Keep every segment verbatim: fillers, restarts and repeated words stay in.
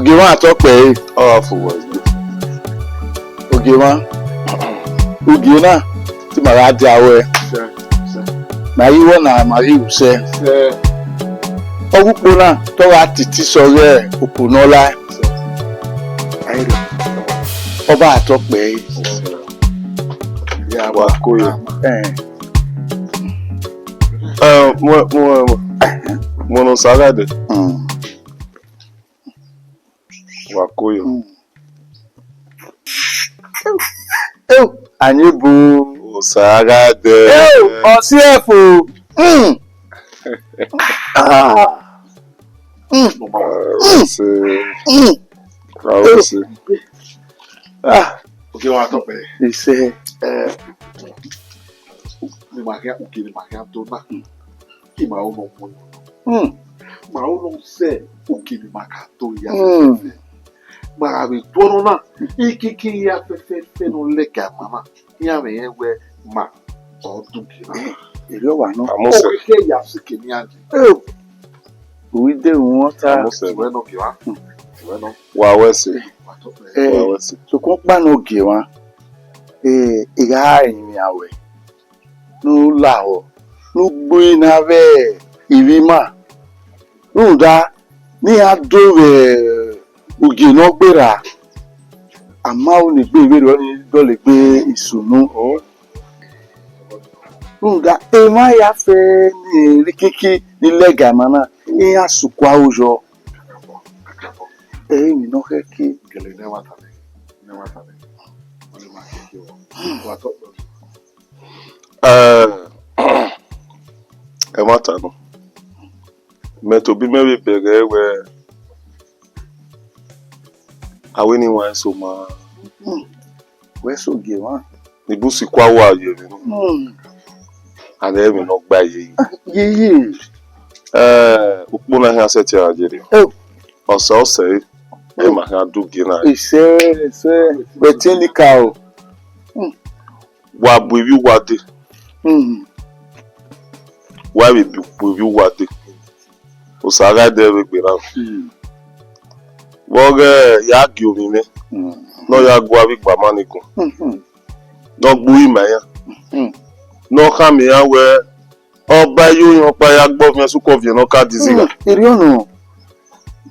Ogie mwa tọ kpẹre. Ọ gha fo wẹ. Ogie mwa. Ugie na, te ima gha dia ruẹ. Ma ghi wọ na, ma ghi ru sẹ. Ọghe ukpo na, te ọ gha titi sẹ ọghe ukpo ne ọ lae. Ọ ba tọ kpẹre. Ya wa ko ya. Eh. Eh, mo, mo, mo, mo no sa gha dẹ. Mm. Wa ko yo. Mm. Eu, a yin ebo. Osa gha dẹ. Eu, ọ si ẹfo. Mm. Ah. Mm. Ah, wẹ se. Mm. Ah, wẹ se. Ah. Ogie mwa tọ kpẹre. Isẹ. Eh, ne ima khian, ugie ne ima khian do na. Mm. Ima ro nọ mu. Mm. Ma ro nọ sẹ ugie ne ima ka do ya. Mm. Ma gha vbe do nọ na, ikiki hia fẹfẹfẹ ne ọ lẹga ima na, iran mwẹ rẹn wẹ ma ọ do ugie na. Erriọ wa nọ. Amose. Ọ khẹ ya sẹ ke ne iran dee. Eh, u i de ruẹn ọta. Amose. Ti wẹ nọ, gie mwa. Ti wẹ nọ. Wa wẹ se. Wa tọ kpẹre. Eh, wa wẹ se. Sokpan ọkpa ne ogie mwa, eh, I gha rinmwian ruẹ ne u lahọ, ne u gbe uyi na vbe ivbi ima. Rhunmwuda ne iran do vbe ugie ne ọ gberra, a ma ru ne egbe vberriọ ni dọlegbe isunu. Rhunmwuda emwa ya fẹ ne rhie ikiki ni lẹga ima na, iran sukua aro yọ. Ẹ i re emwi ne ọ khẹke. Gele ne ẹmwata nẹ, ne ẹmwata nẹ. Ọni ma keke vbọ. Wa tọ kpẹre. Eh, ẹmwata nọ. Mẹ tobọ imẹ vbe bẹghe wẹ a wẹ ne I wan eso ma. Hmm. Wẹ so gie mwa. Ni bu sikua wa ye vbe. Hmm. And emwi ne ọ gba ye. Ye ye. Eh, ukpo na khian sẹtin a ye rre. Oh. Ọsẹ ọsẹ, ẹ ma khian du gie na. Isẹ, isẹ, wẹ tie ni ka o. Hmm. Wa bu ivbi uwa dee. Hmm. Wa vbe bu, bu ivbi uwa dee. Osa gha dẹ vbe gberra. Hmm. Vbe ọghe ya gie ovbi mwẹ, hmm, ne ọ ya gu avbe igbama ni gun. Hmm. Ne ọ gbe uri ma iran. Hmm. Ne ọ khama iran wẹ, ọba iyoyọn ọkpa ya gbe ọviẹn sẹ ukọ ọviẹn ne ọ ka dizi gha. Hmm. Erriọ nọ,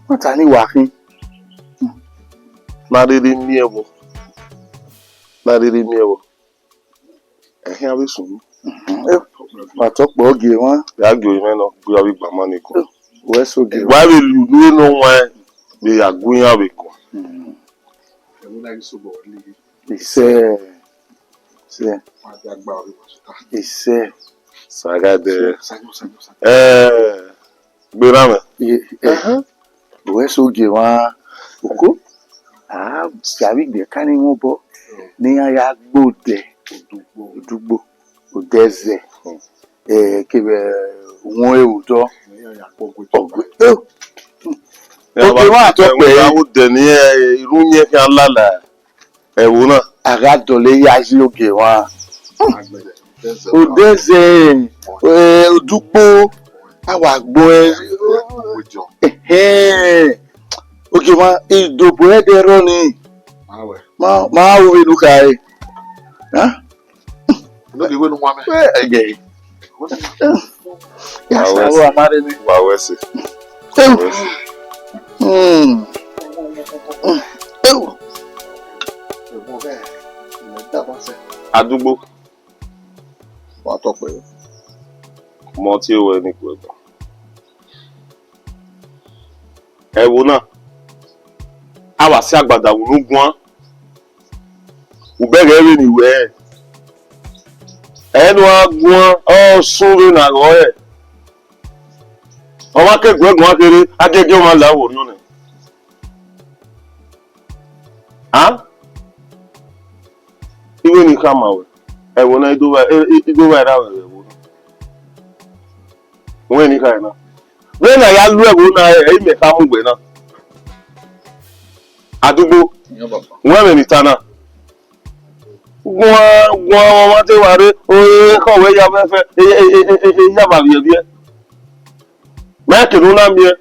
ma ta ni wa khin. Na rhirhi miẹn vbọ. Na rhirhi miẹn vbọ. Ẹhian vbe sunu. Wa tọ kpẹre ogie mwa. Ya gie orinmwẹ nọ, gbe avbe igbama ni gun. Wẹ so gie. Wa vbe lu unu ne ọ waẹn, vbe ya gu iran vbe guan. Isẹ. Isẹ. Isẹ. Sagade. Eh, gberra mwẹ. Ye, eh. Wẹ so gie mwa oko, a si avbe igbe ka ni mwẹ obọ, ne iran ya gbe odẹ, odugbo, odẹ zẹ, eh, kevbe wọn ewu dọ. Ọgbe, eh, ogie mwa tọ kpẹre. Odẹ ni, eh, irun yẹn khian lala. Ẹvbo na. A gha dọlọ ya yi ogie mwa. Odẹ zẹ, eh, odugbo, a wa gbẹn. Ẹhẹn. Ogie mwa, idobo ẹdẹ rrọọ ni. Ma, ma ru vbene u khare. Huh? Ẹgẹ. Ya sa ru amare ni. Wa wẹ ẹse. Hmm. Adugbo. Wa tọ kpẹre. Mọ tie wẹ ni kuẹ. Ẹvbo na, a wa si agbada vbe unu guan, u bẹghe vbene I wẹ. Ẹ ne a guan, ọ sunu vbene a ghọ rẹ. Ọmwa ke guẹ guan kherhe, a giẹgiẹ ọmwa la vbe orhiọn nẹ. A? Iwẹ ne I khama ruẹ, ẹvbo na, I do vba, I, I do vba erha ruẹ vbe ẹvbo na. Wẹ ne I khare na. Vbene a ya lu ẹvbo na, ẹ i mẹ khama uwẹ na. Adugbo, wẹ vbene I ta na. Guan, guan, ọmwa te wa rre, ore khọ wẹ ya vbe ẹfẹ, e, e, e, e, e, ya vba vbiẹ vbiẹ. Mẹ kene u na miẹn,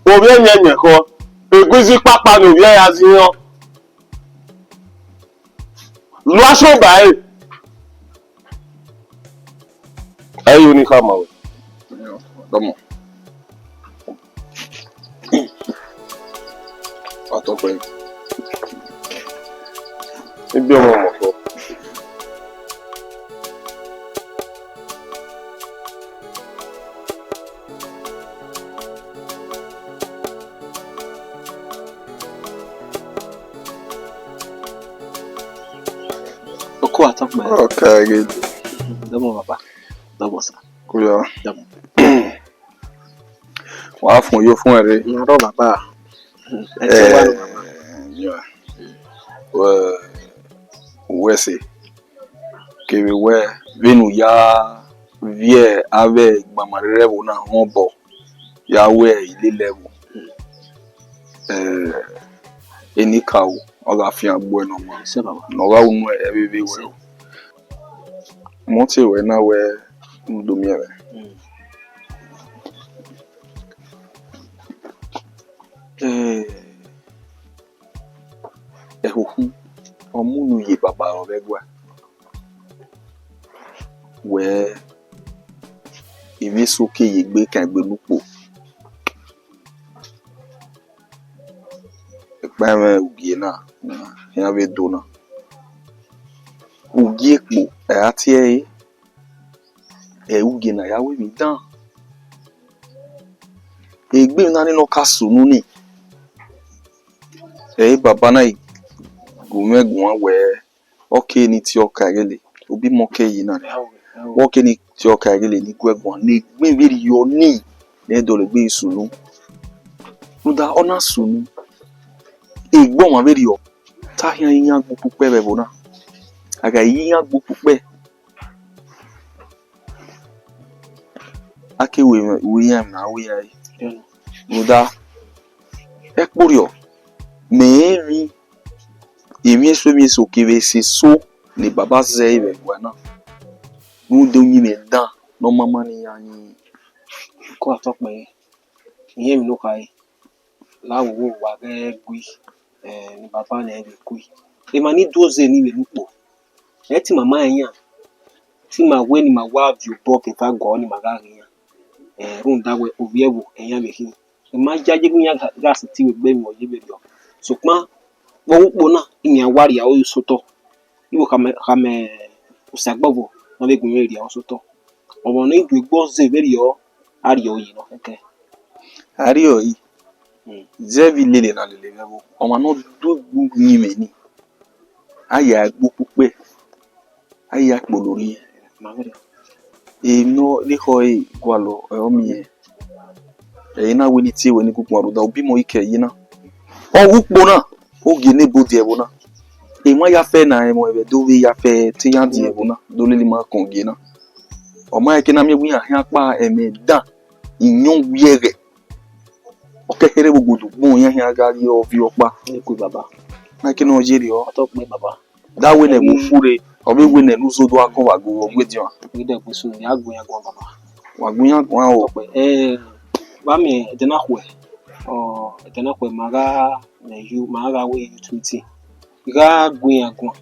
ovbi ẹyẹnyẹn khọ, Eguizi kpakpa ne ovbi ẹre ya zẹ iran. Lu aso ba ẹre. Ẹ i yo ne I khama ruẹ. Dọmọ. Wa tọ kpẹẹ. I biẹ ọmọ ọmọ kọ. Oko atọkpẹ. Okay, good. Dọmọ baba. Dọmọ sa. Kuya. Dọmọ. Wa fun yo fun ẹre. Na rọ baba. Ẹ ti wa nọ baba. Eh, yeah. Wẹ, wẹ se. Kevbe wẹ, vbene u ya viẹ avbe igbama rre ẹvbo na họn obọ, ya wẹ ilele ẹvbo. Eh, enikaro, ọ gha fian gbuẹ ne ọ ma. Sẹ baba. Ne ọ gha unu ẹvbo vbe wẹ. Sẹ. Mẹ ọ te wẹ na wẹ ne u do miẹn mwẹ. Mm. Eh, ẹhoho, ọ mu unu ye baba rọ vbe ẹguae. Wẹ, emwi eso ke ye egbe kan egbe ne ukpo. Ekpa ẹmwẹ ugie na, iran vbe do na. Ugie ekpo, ẹ ra tie ẹre, ẹ ugie na ya wẹ emwi dan. Egbe na ni ne ọ ka sunu ni. Ẹ, baba na i gu mwẹ guan wẹ, ọ ke ne I tie ọka ẹghẹ le, obọ imẹ ọ ke yi na. Ọ ke ne I tie ọka ẹghẹ le ne I gu ẹre guan, ne egbe vberriọ ni, ne ẹ dọlegbe sunu. Rhunmwuda ọ na sunu, egbe ọmwa vberriọ, te a khian ye iran gbe ukpukpẹ vbe ẹvbo na. A gha ye iran gbe ukpukpẹ, a ke wẹ, wẹ iran na, wẹ iran re. Rhunmwuda, ẹkpo rriọ, mẹ rẹn emwi, emwi eso, emwi eso kevbe ese eso ne baba zẹ vbe ẹguae na. Rhunmwuda uyinmwẹ dan ne ọ mama ne iran yin. Ko atọkpẹ, irẹn emwi ne ọ khare. La wo wo wa ghẹ gui, eh, ne baba nẹ vbe kui. Emwa ni do ze ni vbe ne ukpo. Ẹ te ima ma yan, te ima wẹ ne ima wa viọ obọ ke eva gualọ ne ima gha ghe iran. Eh, rhunmwuda wẹ ovbi ẹvbo, ẹ yan vbe khin. Ima yayi gu iran gha, gha sẹtin vbe egbe emwi ọ ye vberriọ. Sokpan, vbe ọghe ukpo na, inian wa rhie aro ye osotọ. Iwo khama, khama Osagbọvo ne ọ vbe gu mwẹ rhie aro ye osotọ. Ọmwa ne I do egbe ọzẹ vberriọ, a rhie ọre yi nọ kẹkẹ. A rhie ọre yi. Mm. Zẹ vbe ilele na lele vbe ẹvbo. Ọmwa ne ọ do egbe uyinmwẹ ni, a ya gbe ukpukpẹ, a ya kpolo rrie. Ma vberriọ. Emwi ne ọ, ne ekhọe gualọ, ẹ, ọ miẹn. Ẹ i na wẹ ne I tie wẹ ne I gu ukpọn rhunmwuda, obọ imẹ ọ i ke yi na. Ọ ghe ukpo na, ogie ne ebo die ẹvbo na. Emwa ya fẹ na, emwa ẹvbo do vbe ya fẹ te iran die ẹvbo na, do lele ima kọn gie na. Ọ ma ke na miẹn wẹ iran khian kpa ẹmwẹ dan, iyọn wiẹghẹ. Ọ ke kherhe vbe ogodo gbọn iran khian gha rrie ọviọ ọkpa. Ẹ kue baba. Ma ke ne ọ ye rriọ. Ọtọ kpẹ baba. Da wẹ nẹ vbe ofure, ọ vbe wẹ nẹ ne u zo do akọn vbe agbọn vbe ọgua ediọn. Vbe dẹ gbe sunu, ya gu iran guan baba. Wa gu iran guan o. Tọkpẹ, eh, vbe amẹ ẹdẹ na khuẹ, ọ, ẹdẹ na khuẹ ma gha mẹ yu, ma gha wẹ youth meeting. I gha gu iran guan.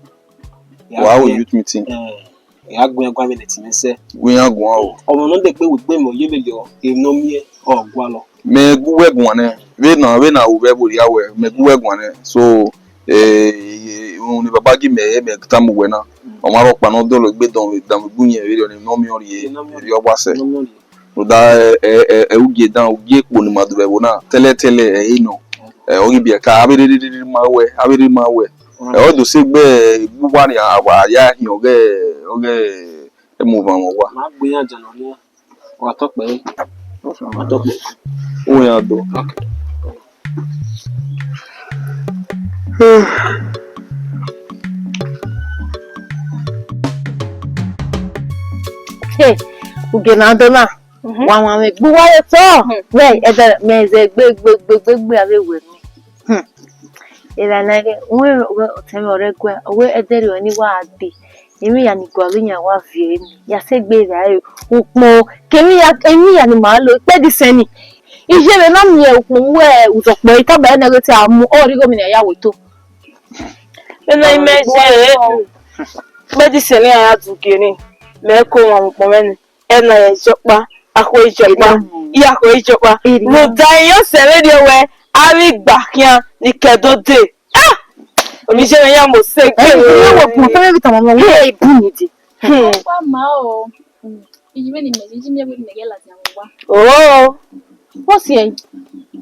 Ya Wa gu wẹ iran, youth meeting. Eh, ya gu iran guan vbe nẹ ẹtin mwẹ sẹ. Gu iran guan o. Ọmwa ne ọ dẹgbe wegbe mẹ ọ ye vberriọ, emwi ne ọ miẹn, ọ gualọ. Mẹ gu wẹ guan nẹ, vbene, vbene a ru vbe ẹvbo rhia wẹ, mẹ gu wẹ guan nẹ. So, eh, irun ne baba gi mẹ, mẹ tama uwẹ na. Ọmwa rhọkpa ne ọ dọlọ egbe dọnmwẹ, danmwẹ egbe uyẹn vberriọ ni, ne ọ miẹn ọ rhie, emwi ne ọ miẹn ọ rhie, emwi ne ọ miẹn ọ rhie. Rhunmwuda, ẹ, ẹ, ẹ, ẹ, ugie dan, ugie ekpo ne ima do vbe ẹvbo na, tẹlẹtẹlẹ, ẹ, i nọ. Ẹ, ọ ghi biẹ ka, avbe rere ma wẹ, avbe rere ma wẹ. Ẹ, ọ do sẹ egbe, egbe uwa ni, a, a ya hin ọghe, ọghe, emu vbe ọmwa uwa. Ma gbe iran jẹ nọ nia. Wa tọ kpẹre. Wa tọ kpẹre. Oyan do. Hey, ugie na do na. Mhm. Wa wan vbe gbe uwa ye otọ. Mhm. Wẹ, ẹdẹ mẹ zẹ gbe, gbe, gbe, gbe, gbe, avbe wẹ mi. Hmm. Erha na ghe, wẹ, wẹ, ọtẹn mwẹ ọre ẹguae, ọ wẹ ẹdẹrriọ ni wa dee. Emwi hia ni gualọ iran wa viẹ ni. Ya sẹ egbe erha ẹre, ukpọn, kemwi hia, emwi hia ni ma lo, ikpẹdẹ isẹn ni. Iye vbe na miẹn ukpọn vbe uzọkpọ, I tama ẹre nẹ ghe te a mu, ọ rhie igho mẹ ne a ya wẹ eto. Vbene imẹ ye, kpẹdẹ isẹ ne iran ya du gie ni, mẹ ko wan ukpọn mwẹ ni. Ẹna ya ijọkpa, akhọ ijọkpa, iya akhọ ijọkpa. Rhunmwuda iyọsẹ vberriọ wẹ, avbe igba khian ni ke do dee. Ah! Omi je mwẹ ya mo se gbe. Ẹ, ẹ, ẹ, wọ bun, tọmọ vbe tama mẹ, wẹ bun ni di. Hmm. Ọkpa ma o. Hmm. Iyi vbene imẹ, iyi mẹ vbene imẹ ghẹ ladian vbe owa. Oh. What's here?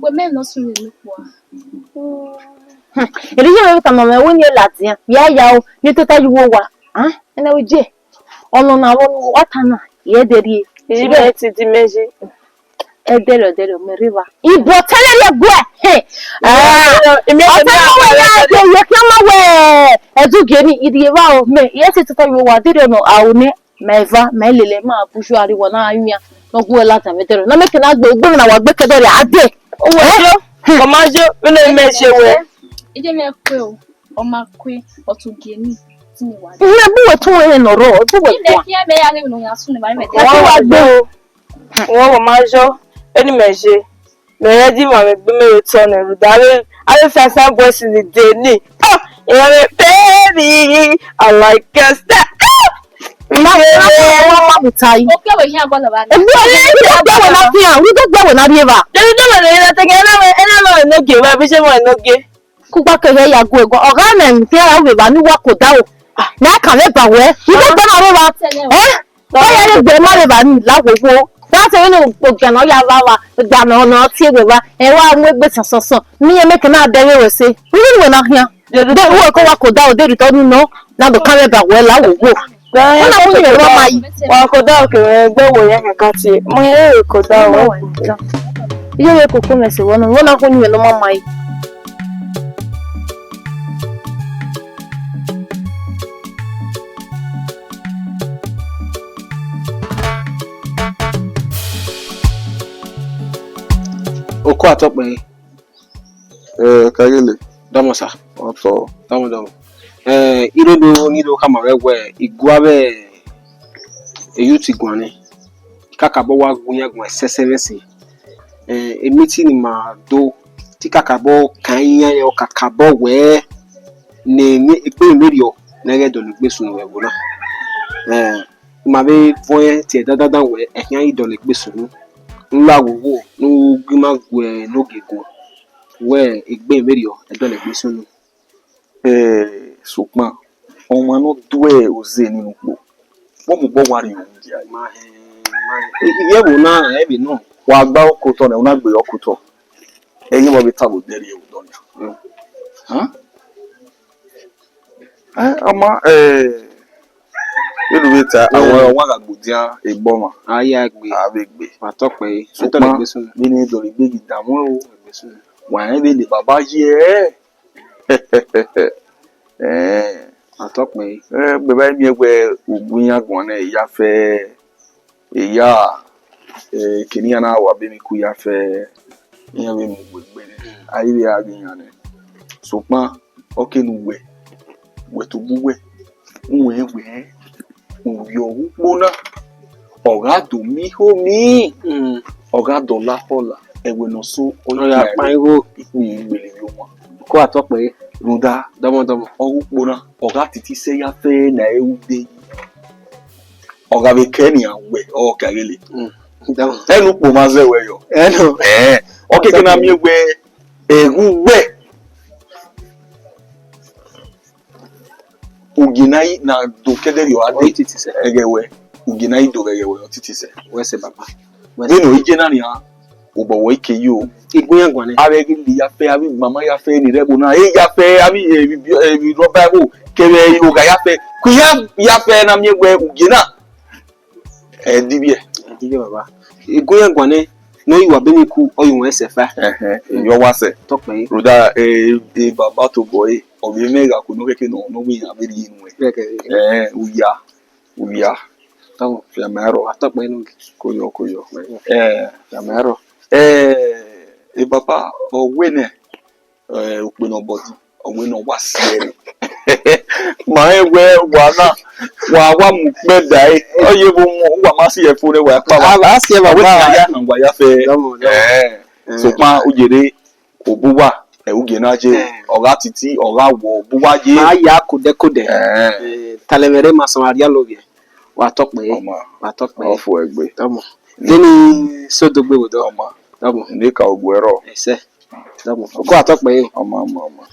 Wẹ mẹ nọ sun vbe unu kpua. Hmm. Eri ye vbe tama mẹ, wẹ ni ladian, ya ya o, ni tota yi wo wa. Ah, ẹna wẹ je. Ọnọ na vbe ọnọ wa ta na, ye de rrie. Iyi mẹ ti di mẹ je. Ẹdẹrẹ, ẹdẹrẹ, mẹ rre evba. Ibọ tẹlẹ rrie ẹguẹ. He. Ah, imi ẹdẹrẹ, ọtẹn na wẹ ya de, ye khian ma wẹ, ẹdẹ ugie ni, I rrie evba o, mẹ, I sẹtin tota yi wa, dede ọnọ, a o nẹ, ma eva, ma lele, ma bu usu a rrie wa na wian, ne ọ gu ẹre ladian vbe ẹdẹrẹ. Na mẹ ke na gbe, ugbe na wa gbe ke ẹdẹrẹ, a de. O wẹ yo, ọ ma yo, vbene imẹ ye wẹ. Ije mẹ kue o. Ọ ma kue, ọ tu gie ni, ti ni wa. Mẹ bu wẹ tọn ẹre nọ rọ, bu wẹ. Ine kua. Kí ẹ mẹ ya ghe nọ ya sun ni, ma mẹ. Ọ wa gbe o. Wọ wọ ma yọ, eni mẹ ye. Mẹ rẹ di ma mẹ gbe mẹ re tọ nẹ rhunmwuda avbe, avbe fine fine boys ni de ni. Ah, ìran mẹ, baby, I like your style. Ah! Ma, ma, ma, ma, ma, ma, ma, ma. Okẹ wẹ hian gọlọ ba. Emi o, ẹ, ẹ, ẹ, ẹ, wẹ na fian, wẹ gbe wẹ na rrie evba. Dẹbi dẹbi ne ẹ na tẹgẹ, ẹ na mẹ, ẹ na mẹ no ge, wa bi se mẹ no ge. Kugba keghe ya gu ẹguọn, ọ gha mẹ emwi te a ra vbe evba ne uwa ke odaro. Ne a kan vbe ba wẹ, I do gbe na rre evba. Ẹ? Ọ ya rre egbe ma vbe evba ni la wowo. Wa te vbene ogian ne ọ ya vba vba, egba ne ọ, ne ọ tie vbe evba, ẹ wa mu egbe sọnsọnsọn. Ne irẹn mẹ ke na dẹ vbe wẹ ẹse. Vbene wẹ na khian. De uwẹ ke wa ke odaro, de rhitọ nu nọ, na do kan vbe ba wẹ la wowo. Wẹ na mu yẹn rọ ma yi. Wa ke odaro ke mwẹ gbe wo yẹn kaka tie. Mu yẹn ke odaro. Iye vbe koko mwẹ sẹ vbọ nọ, wẹ na khu ni mwẹ ne ọ ma ma yi. Oko atọkpẹre. Eh, Kagele. Dọmọ sa. Ọtọ. Dọmọ dọmọ. Eh, irẹn do ni do khama mwẹ wẹ igua vbe eyuti guan nẹ. I kakabọ wa gu iran guan ẹsẹsẹ vbe ẹse. Eh, emiti ne ima do, te I kakabọ kan iran, ọ kakabọ wẹ ne emwi, ekpe emwi rriọ ne a ghẹ dọlegbe sunu vbe ẹvbo na. Eh, ima vbe vuọn ẹn tie dandandan wẹ ẹkhian i dọlegbe sunu. Ne u la wowo, ne u gu ima gu ne ogie guan. Wẹ egbe emwi rriọ, ẹ dọlegbe sunu. Eh, sokpan, ọmwa ne ọ do oze ni nukpo, vbọ mobọ wa rrie ohu dia? Ma hẹ, ma hẹ. I, i, ẹvbo na, ẹvbo nọ. Wa gba okotọ nẹ, u na gbe okotọ. Ẹyin vbe ta vbe odẹ rrie vbe odọ nia. Mm. Huh? Eh, ọma, eh, vbene u vbe ta, eh, ọmwa, ọmwa gha gbe udian egbe ọmwa. A ya gbe. A vbe gbe. Ma tọ kpẹre. Sokpan, vbene dọlegbe ghi danmwẹ o. Wa rẹn vbene baba ye ẹre. Eh. Atọkpẹre. Eh, gbe ba miẹn wẹ ugbẹn iran guan nẹ, eya fẹ, eya, eh, kene iran na wa be emwi ku ya fẹ, iran vbe mu uwu egbe nẹ, a i vbe gha ghe iran nẹ. Sokpan, ọ ke ne uwẹ, wẹ tobọ uwẹ, uwẹ wẹ, Ovbi ọghe ukpo na, ọ gha do miẹn iho miẹn, mm, ọ gha dọlọ akhọla, ẹwẹ ne ọ so, ọ ya kpan igho, ikpia gbele ye owa. Ko atọkpẹre. Rhunmwuda, dọmọdọmọ, ọghe ukpo na, ọ gha titi sẹ ya fẹ ne a ru ude. Ọ gha vbe kẹ nian wẹ, ọ ka ghele. Mm. Dọmọ. Ẹn, ukpo ma zẹ wẹ yọ. Ẹn nọ. Ẹn, ọ keke na miẹn wẹ, ẹghẹ uwẹ. Ugie na i na do kẹdẹrriọ gha dee. Ọ titi sẹ. Ẹghẹ wẹ, ugie na i do vbe ẹghẹ wẹ, ọ titi sẹ. Wẹ sẹ baba. Wẹ sẹ. Vbene ọ i je na nian, obọ wẹ i ke yo. Igun iran guan nẹ. Avbe ghi li ya fẹ, avbe mama ya fẹ, ni rre ẹvbo na, e ya fẹ, avbe, eh, rọba ẹvbo, kevbe ogha ya fẹ. Ku iran ya fẹ na miẹn wẹ ugie na. Ẹ divbiẹ. Ẹ divbiẹ baba. Igun iran guan nẹ, ne ọ ye uwa be emwi ku, ọ ye uwẹ sẹ fa. Ẹhẹn, e yọ wa sẹ. Tọkpẹ. Rhunmwuda, eh, eh, baba tobọ ẹre, ọ vbe mwẹ gha ku nọ kẹkẹ nọ, nọ wẹ iran vbe rhie nuẹn. Kẹkẹ. Eh, uya, uya. Tọkpẹ. Fiamẹ arọ. Tọkpẹ nu. Ko yọ, ko yọ. Eh, fiamẹ arọ. Eh, eh, baba, ọ wẹ nẹ, eh, ukpe nọ bọdi, ọ wẹ ne ọ wa si ẹre. Ma rẹn wẹ wa na, wa, wa mu ukpẹ da ẹre. Ọ ye vbe mu, wa ma si ẹre fo nẹ, wa kpa wa. A, a si ẹre, baba. Ọ wẹ ne a ya na, wa ya fẹ. Dọmọ, dọmọ. Eh. Sokpan u ye rre, obọ uwa, ẹ, ugie na ye, ọ gha titi, ọ gha wọ, obọ uwa ye. Ma ya kodẹ kodẹ. Eh, talẹ mwẹ rre ma sẹ ọmwa rhie alọ vbiẹ. Wa tọ kpẹre, ọma, wa tọ kpẹre. Ọfo ẹgbe. Tọmọ. Deni sẹ odogbe vbe odọ. Ọma. Tọmọ. Ne ka ogu ẹrọ. Ẹsẹ. Tọmọ. Ọkọ wa tọ kpẹre. Ọma, ọma, ọma.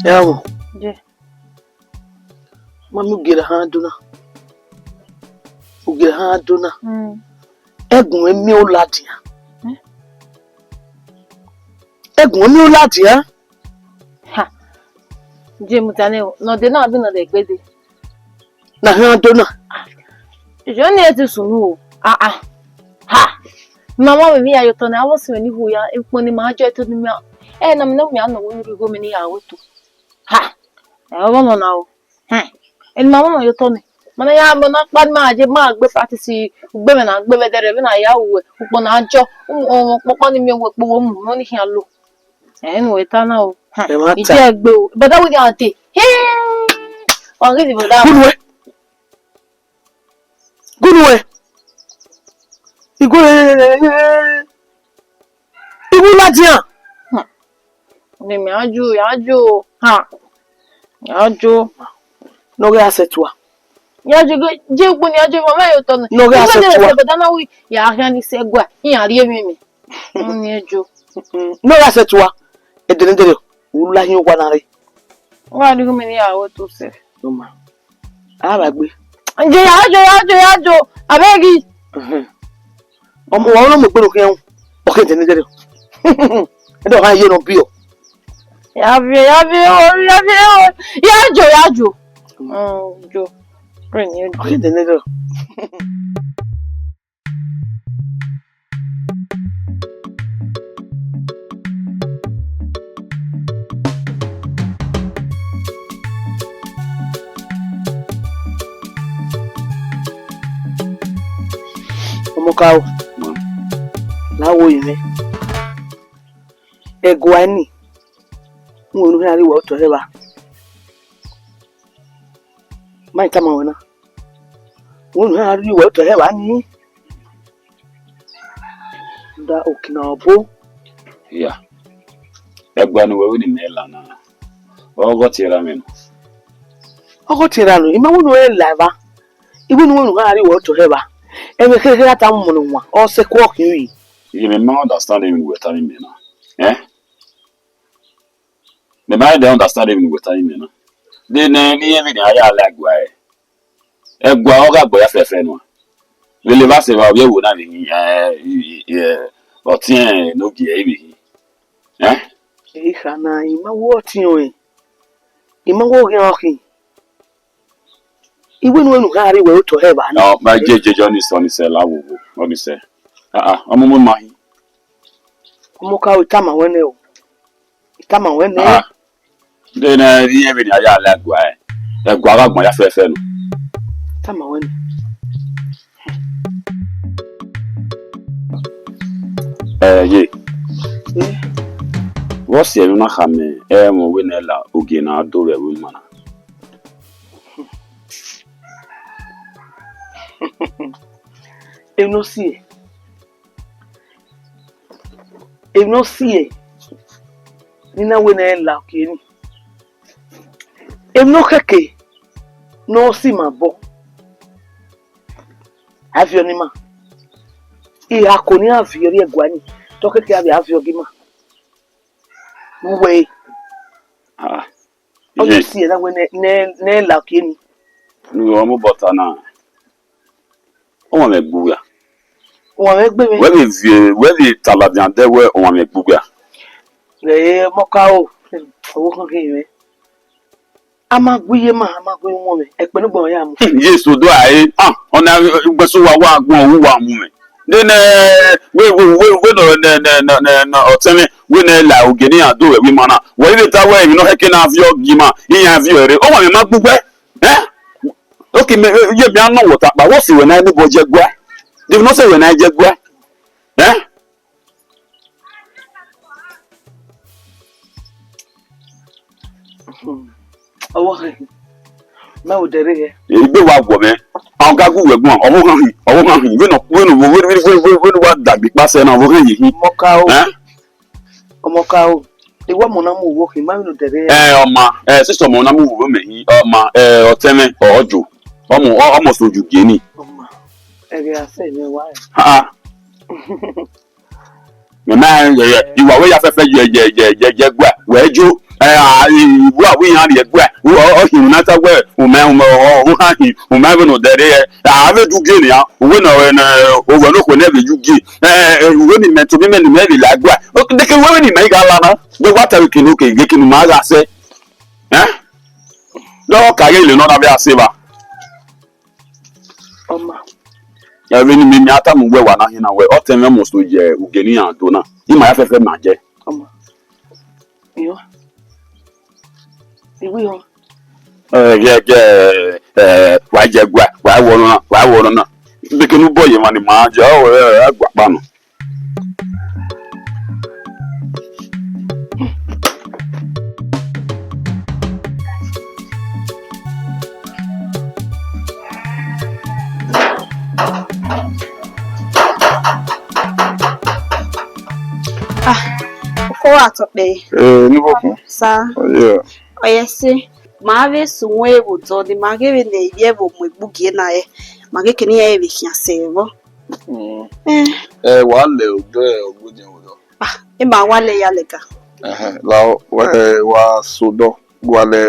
Ẹ vbo? Je. Mami, ugie ra han do na. Ugie ra han do na. Hmm. Ẹgun mwẹ miẹn u ladian. Hmm. Ẹgun mwẹ miẹn u ladian. Ha. Je mu ta nẹ o. Nọ de na bi nọ de gbe de. Na han do na. Jọ ni ẹ ti sunu o. Ah, ah. Ha. Mama mwẹ, emwi ya ye otọ nẹ, avbe ọse mwẹ ni hu ya, ukpọn ne ima jọ ẹto ne ima, ẹ na, mẹ ne ọ mia nọ vbe unu rhie igho mẹ ne I ya ru ẹto. Ha. Ẹ, ọ vbe nọ na o. Hmm. Eni ma mwẹ ye otọ nẹ. Ma na ya, ma na kpa ne ima je, ma gbe practice, ugbe mwẹ na gbe vbe ẹdẹrriọ, vbene a ya ru ẹre, ukpọn na jọ, ọmọ ọkpọkpa ni miẹn uwu ẹkpo vbe mu, ne ọ ni khian lo. Ẹ, ne uwẹ ta na o. Hmm. Ẹ ma ta. Ije ẹgbe o. But that we dey. Hey! Wa ghi di brother. Gunu ẹ. Gunu ẹ. Igwe. Igwe ladian. Hmm. Ni mi aju, ya ju. Ha. Ya ju. Ne ọ ghi a sẹ tua. Ya ju, je ugbo ni ya ju, mama yo tọ nẹ. Ne ọ ghi a sẹ tua. But that we ya khian ni sẹ gua. Iran rhie emwi mi. Ọni ẹ jo. Ne ọ gha sẹ tua, ẹdẹnẹdẹrẹ, u la hin owa na rre. Wa ni gu mi ne I ya ru ẹto sẹ. No ma. A vba gbe. Je ya jo, ya jo, ya jo. Abeg. Mhm. Ọmọ wa ọnọ mu egbe ne ọ khian, ọ khian ẹdẹnẹdẹrẹ. Ẹdẹ ọha ye ne ọ biẹ. Ya viẹ, ya viẹ, ya viẹ, ya jo, ya jo. Mm, jo. Ọ khian ẹdẹnẹdẹrẹ. Ọmọkaro, la wo yi mwẹ. Ẹguae ni, u wẹ ne u khian rhie uwẹ otọ hẹ evba. Ma i tama ruẹ na. Wẹ ne u khian rhie uwẹ otọ hẹ evba ni. Da okina ọbo. Ya. Ẹguae ne uwẹ wẹ ne imẹ la na, ọghọ tie ra mwẹ nọ. Ọghọ tie ra nọ, I ma wẹ ne uwẹ la evba. I wẹ ne uwẹ ne u khian rhie uwẹ otọ hẹ evba. Ẹmwẹ kherhe a tama ọmọ ne wan, ọ sẹ ẹko ọ khian ri. Iye, mẹ ma understand emwi ne uwẹ tama imẹ na. Eh? Mẹ ma rẹn understand emwi ne uwẹ tama imẹ na. De nẹ ne irẹn vbe ne a ya la ẹguae. Ẹguae ọ gha gbe ya fẹfẹ nua. Vbe levba sẹ evba ovbi ẹvbo na vbe hin, ẹ, ọtiẹn ne ogie ẹre vbe hin. Ẹ? Ekhana, I ma wẹ ọtiẹn ọnrẹn. I ma wẹ oghian ọkhin. I wẹ ne uwẹ ne u khian rhie uwẹ otọ hẹ evba ni. Ọ, ma je, je, je, ọni sẹ, ọni sẹ, la wo, wo, ọni sẹ. Ah, ah, ọmọ mu ma hin. Ọmọkaro, I tama wẹ nẹ o. I tama wẹ nẹ. Ah, de nẹ, irẹn vbe ne a ya la ẹguae. Ẹguae gha gbọn ya fẹfẹ nọ. I tama wẹ nẹ. Ẹ, ye. Eh? Vbọ si ẹmwẹ na khama ẹmwẹ wẹ ne la ogie ne a do vbe ẹvbo ima na? Emwi ne ọ si ẹe. Emwi ne ọ si ẹe ne I na wẹ ne ẹ la ogie ni. Emwi ne ọ khẹke ne ọ si ima obọ. A viọ ne ima. Ira ko ne iran viọ rrie ẹguae ni, te ọ khẹke a vbe a viọ gie ima. Uwẹ. Ah. Ọ ye si ẹe na wẹ ne, ne, ne ẹ la ogie ni. Ne ọ mu obọ ta na. Ọmwa mwẹ gbe uwia. Ọmwa mwẹ gbe mwẹ. Wẹ vbe viẹ, wẹ vbe ta ladian dẹ wẹ ọmwa mwẹ gbe uwia. Ẹ, Ọmọkaro, ọvbokhan khin mwẹ. A ma gu iye ma, a ma gu iye umwẹ, ẹkpẹn ne ugbẹn ya mu. Yes, odo a e. Ah, ọna ugbẹn so wa wa gbọn u wa mu mwẹ. De nẹ, wẹ, wẹ, wẹ, wẹ nọ, nẹ, nẹ, nẹ, nẹ, nẹ, ọtẹn mwẹ, wẹ nẹ la ogie ne iran do vbe ima na. Wẹ i vbe ta wẹ emwi ne ọ khẹke na viọ gie ima, iran viọ ẹre. Ọmwa mwẹ ma gbe uwẹ. Eh? Okay, me, ye me anọ wọta kpa, what's the when I anybody je gua? They will not say when I je gua. Eh? Mẹ odẹ rre ghẹ. Ebe wa guọ mwẹ. Ọga gu wẹ guan, ọvbokhan hin, ọvbokhan hin. Vbene, vbene, vbene, vbene, vbene, vbene wa dagbe ikpasẹ na, ọvbokhan ye hin. Ọmọka o. Eh? Ọmọka o. Iwọ ọmọ na mu wo hin, ma vbene odẹ rre ghẹ. Eh, ọma, eh, sister ọmọ na mu wo mẹ hin, ọma, eh, ọtẹn mwẹ, ọ jo. Ọmọ, ọ, ọmọ so ju gie ni. Ọma. Ẹghẹ a sẹ mwẹ wa. Ha. Mẹ ma rẹn yẹyẹ, iwa wẹ ya fẹfẹ yẹ yẹ yẹ yẹ yẹ gua, wẹ jo, ẹ, a, i, iwu avbe iran rhie gua, ọ, ọ hin na ta wẹ, u ma, u ma, ọ, ọ, u ha hin, u ma vbe nọ dẹre, ẹ, a vbe ju gie nian, uwẹ nọ, ẹ, nẹ, owẹ nọ khuẹ nẹ vbe ju gie, ẹ, ẹ, uwẹ ni mẹ to, mẹ ni mẹ vbe la gua, o, de ke uwẹ ni mẹ gha la na, de wa ta vbe kinu ke, ke kinu ma gha sẹ, ẹ, dọ ka ghe le nọ na vbe a se va. Ọma. Ẹ vbe ne imẹ miẹn a tama uwẹ wa na hin na wẹ, ọtẹn mwẹ must to ye ughe ne iran do na. Ima ya fẹfẹ ma jẹ. Ọma. Iyo. Iwi họn. Ẹ, gẹ, gẹ, ẹ, wa jẹ gua, wa wọ nọ na, wa wọ nọ na. Bekenu bọ ye emwa ni ma jẹ, ọ, ẹ, ẹ, gua kpa nọ. Ah, uko wa tọ kpẹ. Eh, ni bokun. Sa. Oh, yeah. Ọyẹ se, ma vbe sunu ẹvbo dọ, ne ma ghe vbe ne ivbi ẹvbo mu egbe ugie na rẹ, ma ghe kene iran vbe khian sẹ vbọ. Mm. Eh. Eh, wa lẹ odẹ ọgbe diọn vbe dọ. Ah, ima wa lẹ ya lẹga. Ẹhẹn, la, wa, eh, wa sẹ odọ, wa lẹ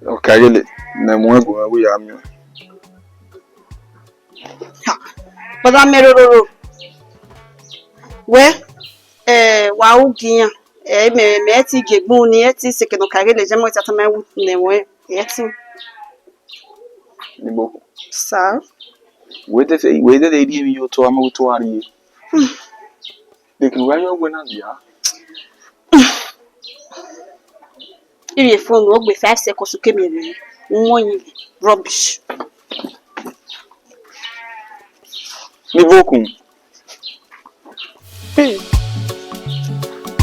ọkaigele ne mu ẹguẹn wẹ ya miẹn. Ha, brother mẹ rororo. Wẹ, eh, wa ru gi iran. Eh, mẹ, mẹ ti gie gbun ni, ẹ ti seke ne ọkaigele jẹ mọ tata mẹ wu ne wẹ, ẹ ti. Ni bokun. Sa. Wẹ tete, wẹ tete rhie emwi ye otọ, a ma wẹ otọ a rhie. Hmm. Lekin wa yo wẹ na dia. Ivie phone, ọ gbe five seconds ke mẹ rre. Uwọnyi, rubbish. Ni bokun. Hmm.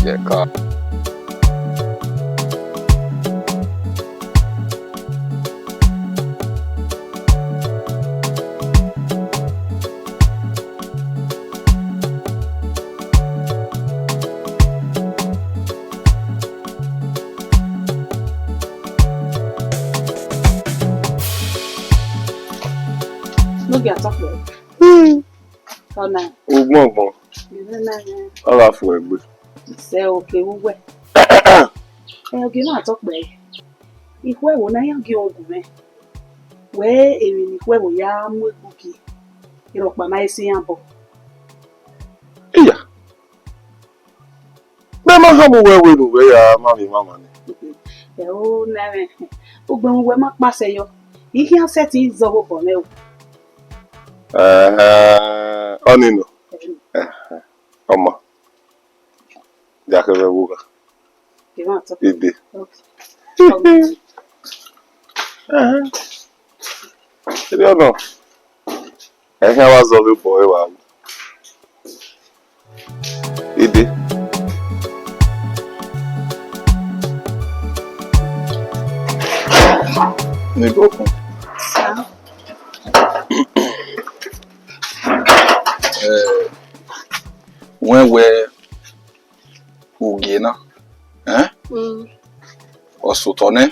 Yeah, car. N'oge atọkpẹ. Hmm. Ọna. Ugbọngbọn. Ọ gha fu egbe. Sẹ oke uwẹ. Ẹ, oge na atọkpẹ. Ikhuo ẹvbo na iran gie ogun mwẹ. Wẹ emwi ne ikhuo ẹvbo ya mu egbe ugie, erhọkpa ma he sẹ iran obọ. Iya. Mẹ ma hama uwẹ wẹ ne uwẹ ya ma vbe mwamwa nẹ. Ẹ o, nẹ mwẹ, ugbẹn uwẹ ma kpasẹ yọ. I khian sẹtin zẹ ọvbokhan mwẹ o. Ẹhẹn, ọnii nọ. Ẹhẹn. Ọma. Dia kevbe ẹvbo gha. Ide. Ẹhẹn. Erriọ nọ. Ẹ khian wa zọ vbe obọ ẹre wa ru. Ide. Ni bokun. Sa. Eh, wẹ wẹ ugie na, eh? Mm. Ọ sẹ otọ nẹ.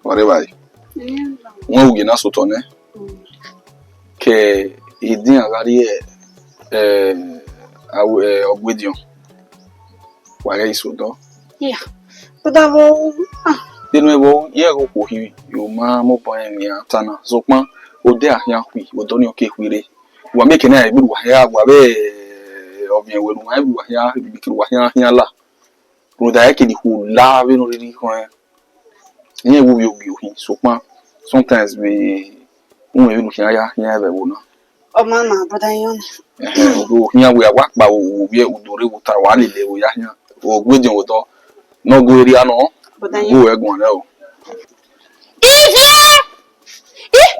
Wa rre evbare. Mm. Wẹ ugie na sẹ otọ nẹ. Mm. Ke edian gha rrie, eh, awe-, eh, ọgua ediọn. Wa ghẹ i sẹ odọ. Yeah. But I will, ah. Denu ẹvbo, irẹn ghe okhuo hin, yo ma mobọ rẹn wian ta na. Sokpan, odẹ a khian khui, odọ ni ọ ke khui rre. Wa miẹn ekẹ na, egbe ne uwa khian, wa vbe, eh, ọviẹn wẹ ne uwa, egbe ne uwa khian, egbe ne uwa khian, khian la. Rhunmwuda ẹre kene ikhuo la vbene ọ rhirhi khọn ẹn. Irẹn wo vbe ogie ohin, sokpan, sometimes vbe, uhunmwu vbene u khian ya, khian vbe ẹvbo na. Ọ ma na, brother Ion. Ẹhẹn, ọ do khian wẹ a wa kpa vbe ovbi udo rre vbe ota, wa lele ẹvbo ya khian. Ọ gu ediọn vbe otọ. Ne ọ gu erria nọ, brother Ion, gu ẹre guan nẹ o. Ivie! Ih!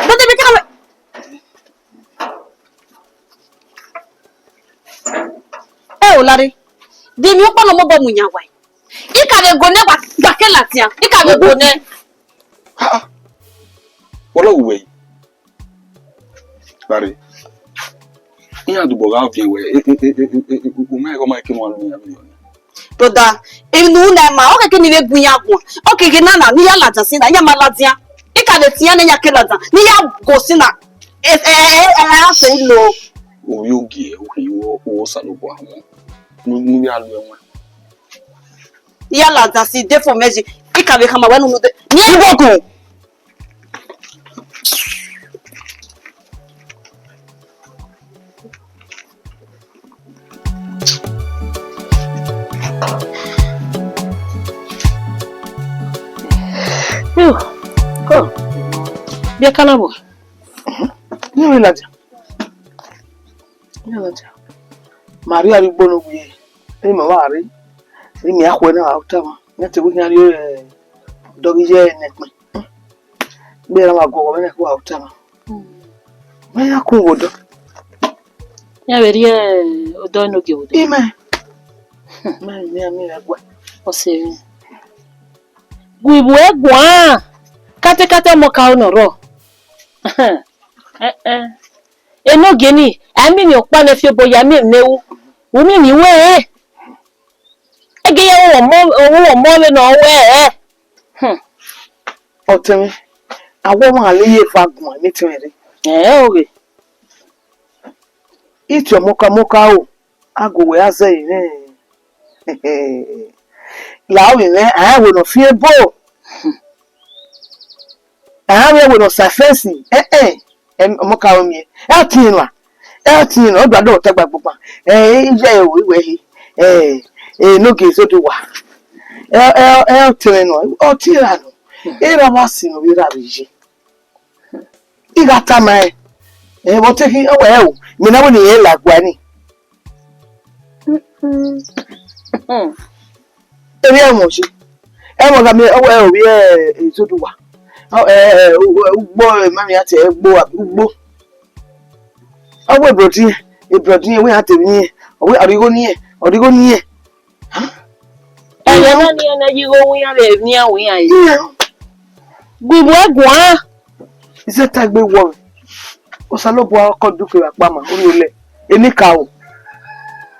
Brother, me come. Ẹ o, Lare, de emwi ọkpa ne ọ mobọ mu yan wa? I ka vbe go nẹ gba, gba ke ladian. I ka vbe go nẹ. Ah, ah. Wọlọ uwẹ. Bari. Iran dubọ gha viẹ wẹ, e, e, u ma ẹghẹ ọ ma ke mu anu iran vbe yọ nẹ. Brother, inu na ma, ọ kẹkẹ ni vbe gu iran guan. Ọ kẹkẹ na na, ne I ya ladian sin na, iran ma ladian. I ka vbe tian ne iran ke ladian, ne I ya go sin na. E, e, e, e, a sẹ lo. Ovbi ogie, u khin wo, wo Osanobua wọn. Nu, nu ya lu ẹwẹn. I ya ladian sin de fo mẹ ji. I ka vbe khama wẹ ne unu de. Ni ibokun. Yo, ko. Bia kana bo. Ni mi ladian. Ni mi ladian. Maria ri gbono wi. Ni ma wa ri. Ni mi akhue na wa tama. Ni te wi khian ri, eh, dọghe iye ne ẹkpẹn. Gbe ra wa guọghọ vbene ẹkpo a ru tama. Mẹ ya kun vbe odọ. Ya vbe rhie odọ enogie vbe odọ. Imẹ. Mẹ, mẹ, mẹ, mẹ gua. Ọse mwẹ. Gu ivbu ẹ guan. Katekate ọmọ ka nọ rrọọ. Eh, eh. Enogie ni, a miẹn ọkpa nẹ fi obọ ya miẹn ne u. U miẹn ni wẹ. Ẹgẹ ya wọ ọmọ, wọ ọmọ vbe nọ wẹ. Hmm. Ọtẹn mwẹ, a wọ ọmwa le ye eva guan ne etẹn mwẹ rre. Ẹ oghe. Iti ọmọka mọka o, a gu wẹ a zẹ ẹre nẹ. La ovbi mwẹ, a rẹn wẹ ne ọ fian ebo. A rẹn wẹ ne ọ sa fẹnsi. Ẹ, ẹ, ọmọka ro miẹn. Ẹ ọ tiẹn nua. Ẹ ọ tiẹn nua, ọ gba dọghe ọta gba gbogbo. Ẹ, iye ẹ o, iwẹ he. Ẹ, enogie Izoduwa. Ẹ, ẹ, ẹ ọ tiẹn nua, ọ tiẹn ra nọ. Erha wa si nọ vbe erha vbe iye. I gha tama ẹn, ẹ, vbe ọ te khin, ọ wẹ o, mẹ na wẹ ne irẹn la gua ni. Erriọ ẹmwẹ ọse, ẹmwẹ ọgha mẹ, ọ wẹ ovbi, ẹ, Izoduwa. Ọ, ẹ, ẹ, ugbo, ẹ, ma miẹn a te ugbo, ugbo. Ọ wẹ ebrọdi, ebrọdi, wẹ a te vbe, ọ wẹ ọrigho ni, ọrigho ni. Ẹghẹ na nian na yi igho wian vbe emian wian re. Gu ivbu ẹ guan. Izẹta egbe wọ mwẹ. Osanobua ọkọ dukẹ vbe akpa ma, orhiọn lẹ. Enikaro.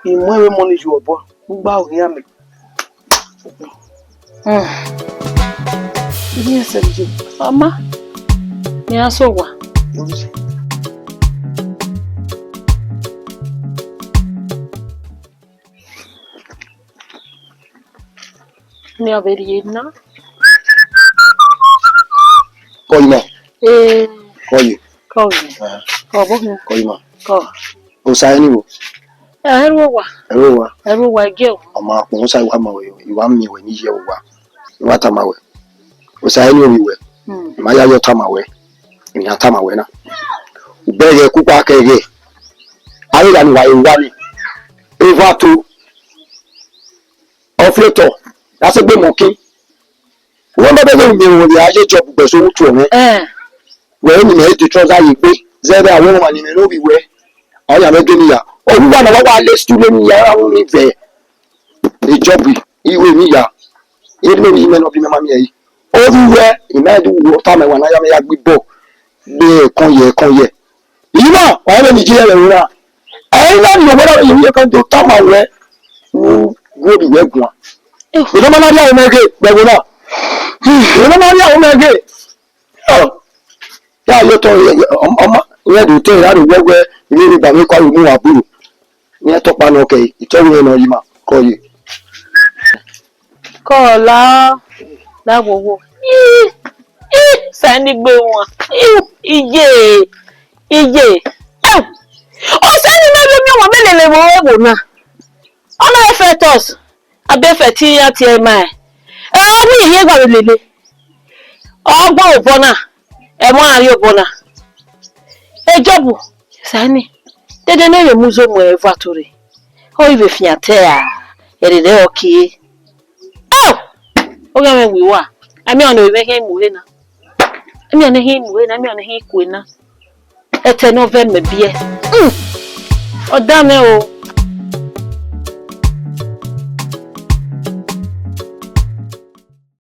I mu ẹmwẹ mọ ni yu obọ. Ugba ohian mẹ. Hmm. Iye sẹ je. Ọma. Ni a sẹ owa. Ni a vbe rhie na. Kọ ima. Ee. Kọ ye. Kọ ye. Ah. Kọ bo hin. Kọ ima. Kọ. Osa ẹni wo? Ẹ, ẹrhu owa. Ẹrhu owa. Ẹrhu owa, ẹgie o. Ọ ma kpọnmwẹ Osa, I wa ma wẹ, I wa miẹn wẹ ne iye owa. I wa tama wẹ. Osa ẹni ovbi wẹ. Hmm. I ma ya yọ tama wẹ. I ya tama wẹ na. Ugbẹghẹ kukpa kẹghẹ. Avbe gha ne uwa re owa ni. Eva to. Ọ fi otọ, ra sẹ egbe mọ kin. Uwẹ ma bẹghe miẹn vbe a ye Job gbẹ so utu ọmwẹ. Eh. Wẹ ni mẹ de trouser ye egbe, zẹdẹ a wẹ ọmwa ni mẹ ne ovbi wẹ. Ọ ya mwẹ gele ya. Ọ ru wa na wa wa le studio ni ya ra ru ni vẹ. E Job, iwe ni ya. E ne mi mẹ nọ bi mẹ ma miẹn yi. Ovbi wẹ, I ma do wo tama wa na ya mẹ ya gbe bọ. Gbe ẹkọn ye, ẹkọn ye. Ima, wa vbe ni je ẹre ro na. Ẹ i na ni owẹ na vbe ye kan do tama wẹ. U wo bi wẹ guan. Eno ma na ria omẹ ghe, gbe ẹvbo na. Eno ma na ria omẹ ghe. Ya yo tọ, ọma, wẹ do te ra ro wẹ wẹ, ire ro ba me kwa ro mu wa buru. Iran tọkpa nọ kẹ, itọ wẹ nọ yi ma, kọ ye. Kọ la, la wowo. Ih, ih, sẹ ni gbe wan. Ih, iye, iye. Eh, ọ sẹ ni mẹ vbe miẹn wan, mẹ lele vbe ẹvbo na. Ọ na Fetus, abe Fẹti iran tie ma. Ẹ, ọ wẹ ihiẹn gba vbe lele. Ọ gba obọ na, ẹmwẹ a rrie obọ na. E Job, sẹ ni, dede ne vbe mu uzo mu eva to rre. Ọ i vbe fian te ra, ẹrerẹ ọ kie. Au! Oghian mwẹ wi wa, a miẹn ọnii vbe khian mu rre na. A miẹn ọnii khian mu rre na, a miẹn ọnii khian kue na. Ẹtẹ ne ọ vẹ mẹ biẹ. Hmm. Ọ da mwẹ o.